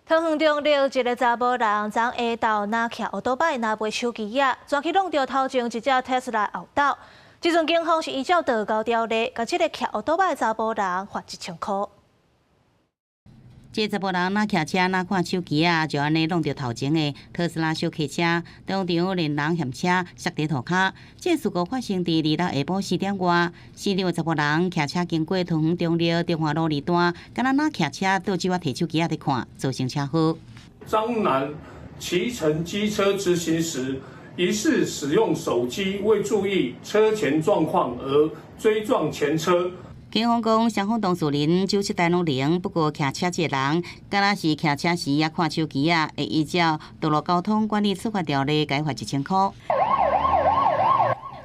桃園中壢一个查埔人，昨下晝若騎歐多擺，若背手機仔，轉去挵著頭前一隻特斯拉後斗。這陣警方是依照道交條例，共這个騎歐多擺的查埔人罰1000箍。這查埔人若騎車若看手機仔，就按呢挵著頭前的特斯拉小客車，當場連人嫌車摔佇塗跤。這事故發生佇26下晡4點外，市場的查埔人騎車經過桃園中壢中華路二段，敢若若騎車倒手仔提手機仔佇看，造成車禍。張男騎乘機車直行時，疑似使用手機未注意車前狀況而追撞前車。警方講，雙方當事人酒測大攏靈，不過騎車這个人，敢若是騎車時猶看手機仔，會依照道路交通管理處罰條例，共罰1000箍。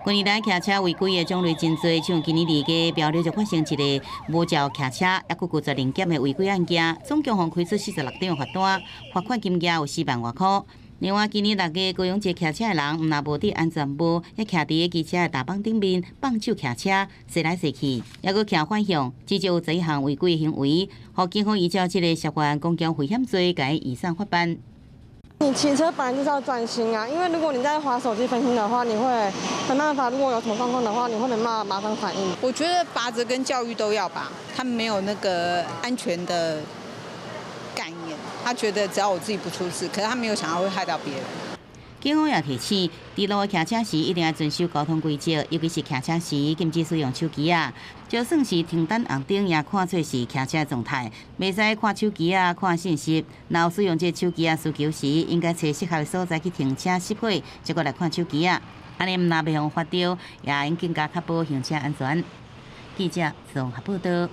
近年來騎車違規的種類真濟，像今年2月苗栗就發生一个無照騎車，猶閣拒絕臨檢的違規案件，總共予開出46張罰單，罰款金額有4萬外箍。另外，今年6月，高雄一个騎車的人，毋但無戴安全帽，猶徛佇機車的踏板頂面放手騎車，踅來踅去，猶閣騎反向，至少有11項違規行為，予警方依照這个涉犯公共危險罪，共伊移送法辦。你騎車本來就是要專心啊，因為如果你在滑手機分心的話，你會沒辦法。如果有什麼狀況的話，你會沒辦法馬上反應。我覺得罰則跟教育都要吧，他們沒有那個安全的概念，他覺得只要我自己不出事，可是他沒有想到會害到別人。警方也提醒，佇路騎車時一定要遵守交通規則，尤其是騎車時禁止使用手機仔。就算是停等紅燈，也看做是騎車狀態，袂使看手機仔、看信息。若有使用這手機仔需求時，應該揣適合的所在去停車熄火，才閣來看手機仔。按呢毋但袂予罰著，也會更加確保行車安全。記者綜合報道。